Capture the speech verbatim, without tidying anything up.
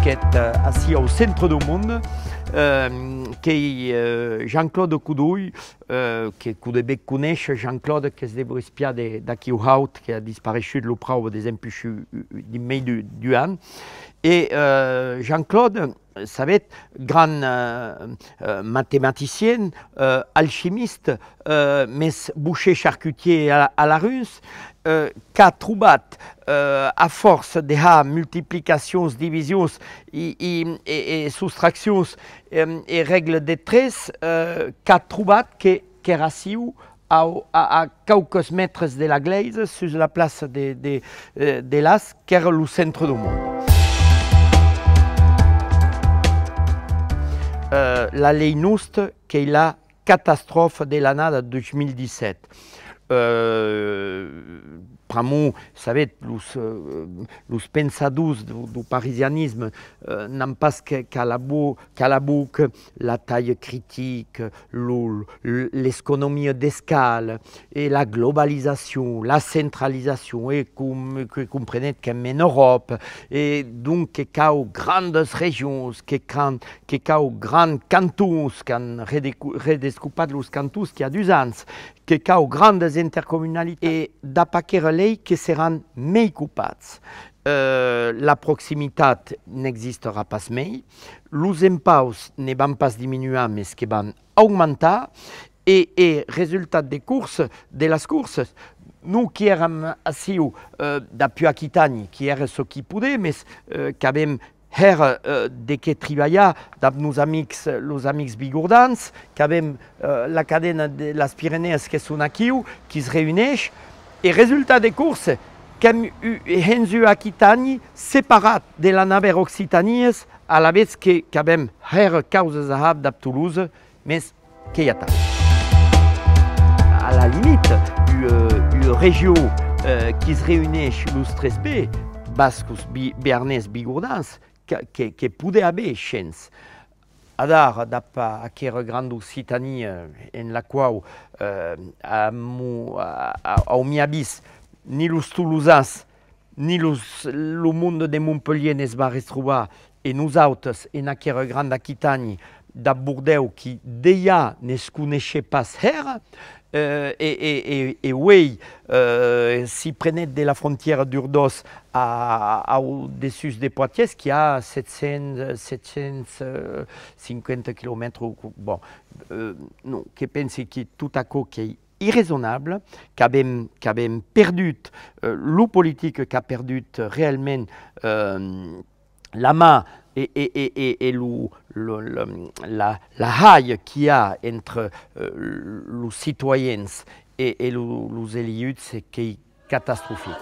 Qu'èt, eh, ací au centre dau monde, eh, qu'ei, eh, Jean-Claude Coudouy, eh, que, que devètz conéisher, Jean-Claude, qu'es de Vespia de, d'aquiu haut, qu'a dispareishut lo praube desempuish, eh, drin mei d'un, d'un an. E, eh, Jean-Claude, sabetz, grand, eh, eh, matematicien, eh, alchimiste, eh, mes boucher charcutier a, a Laruns, eh, qu'a trobat, eh, a fòrça de har multiplicacions, divisions e, e, e, e sostraccions, em, e règla de tres, eh, qu'a trobat que, qu'èra aciu au, a, a quauques mètres de la glèisa, sus la plaça de, de, eh, de Las, qu'èra lo centre dau monde. Eh, la lei nosta qu'ei la catastròfa de l'annada dos mil dètz-sèt. Eh, pr'amor, sabetz, los, eh, los pensadors dau, dau parisianisme, eh, n'an pas que, qu'a la bo-, qu'a la boca la talha critica, lo, l-, l'esconomia d'escala e la globalizacion, la centralizacion, e com-, que comprenetz qu'èm en Euròpa, e donc que cau grandas regions, que can-, que cau grands cantons, qu'an redecu-, redescopat los cantons qu'i a dus ans, que cau grandas intercomunalitats, e dab aquera lei que seràn mei copats. Eh, la proximitat n'existarà pas mei, los empaus ne van pas diminuar, mes que van augmentar, e, e resultat de corsa, de las corsas, non, qui èram aciu, eh, dab ua Aquitània, qui èra çò qui podè, mes, eh, qu'avem hèra, eh, de qué tribalhar dab nos amics, los amics bigordans, qu'avem, eh, la cadena de las Pirenèas que son aquiu, qui's reünéish, e resultat de corsa, qu'èm u-, hens ua Aquitània separat de la navèra Occitània, alavetz que, qu'avem hèra causas a har dab Tolosa, mes qu'ei atau. A la limita, ua, ua region, eh, qui's reünéish los tres B, bascos, bi-, bearnés, bigordans, que, que, que podè aver shens. Adara, dab aquera granda Occitània en la quau, eh, a mo-, a, a, au mia avís, ni los tolosans, ni los, lo monde de Montpelhièr ne's va retrobar, e nosautes, en aquera granda Aquitània, dab Bordèu qui dejà ne's coneishè pas hèra, eh, e, e, e, e uei, eh, si prenetz de la frontièra d'Urdòs a, au dessús de Poitiers, qu'i a sèt cents, sèt cents cinquanta quilomètres, bon, eh, non, que pensi que tot aquò qu'ei irraisonable, qu'avem, qu'avem perdut, eh, lo politic qu'a perdut realment, eh, la man e, e, e, e, e lo, lo, lo, la, la halha qu'i a entre, eh, los citoyens e, e lo, los eliuts, e qu'ei catastrofic.